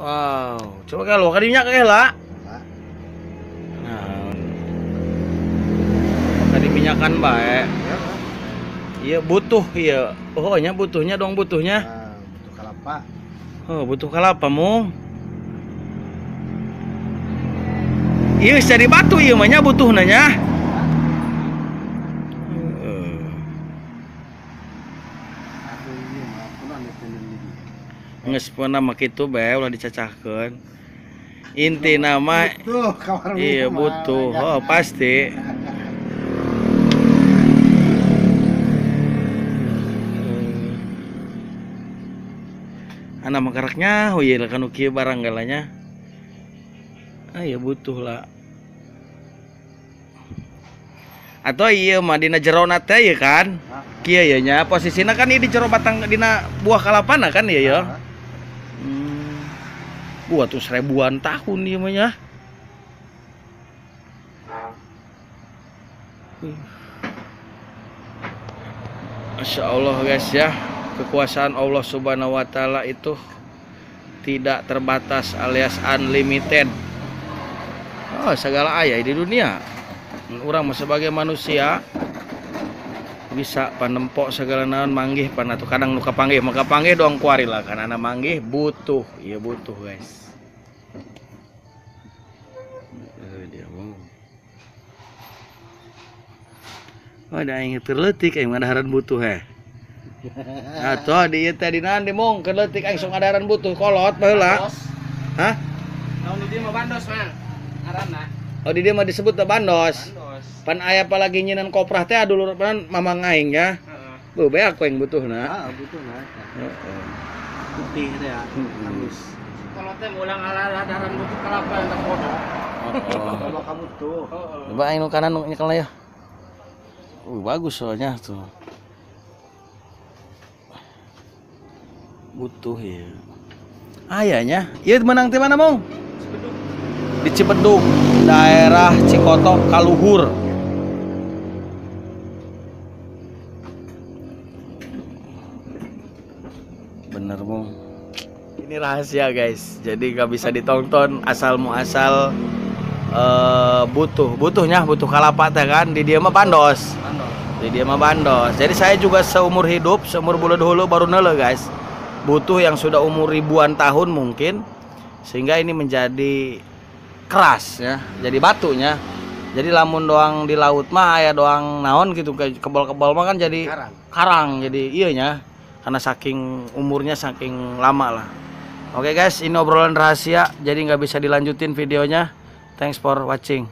Wow, coba kalau kadinya kayak lah. Nah, kadi minyakan bae. Iya butuh iya. Oh nya butuhnya dong butuhnya. Nah, butuh kalapa. Oh butuh kalapa mung. Iya jadi batu iya mah nya butuh nanya. Geus pernah mah kitu bae ulah dicacahkeun. Inti nama iya butuh, oh pasti. Anak makaraknya, oh iya kan kieu barang galanya. Ah iya butuh lah. Atau iya mah dina jerona teh ya kan? Kieu ya nya posisina kan ieu di jero batang dina buah kalapana kan ieu ya. Buah tuh seribuan tahun ieu mah nya. Masya Allah guys ya, kekuasaan Allah Subhanahu wa taala itu tidak terbatas alias unlimited. Oh, segala aya di dunia. Urang sebagai manusia bisa panempok segala naon manggih pan atuh kadang nu kapanggih maka panggih doang kuari lah kan ana manggih butuh iya butuh guys. Dia mau. Oh, ada aing teu leutik aing ngadaharan butuh heh. Atuh di ieu teh dina di mong keur leutik aing sok ngadaharan butuh kolot baheula. Hah? Naon di dieu mah bandos mah ngaranna. Oh di dieu mah disebut teh bandos. Pan aya apalagi nyinan koprah teh dulur pan mamang aing ya. Heeh. Beuh beak ku aing butuhna. Heeh, butuhna. Heeh. Putih teh ya, halus. Kalau teh ulang ala-ala butuh kelapa yang bodoh. Heeh. Kalau kamu tuh. Coba aing nu kanan nu nyekelna ya. Bagus soalnya tuh. Butuh ya. Ayahnya, ieu menang teh mana, Mong? Cibedug. Di Cibedug, daerah Cikotok Kaluhur. Bener, Mong. Ini rahasia, guys. Jadi nggak bisa ditonton asal muasal butuh. Butuhnya butuh kalapa teh kan di dia mah bandos. Di dia mah bandos. Jadi saya juga seumur hidup, seumur bulu dulu baru nele, guys. Butuh yang sudah umur ribuan tahun mungkin sehingga ini menjadi keras ya, jadi batunya. Jadi lamun doang di laut mah aya doang naon gitu kebal-kebal mah kan jadi karang, karang jadi iya nya karena saking umurnya saking lama lah. Oke guys, ini obrolan rahasia jadi nggak bisa dilanjutin videonya. Thanks for watching.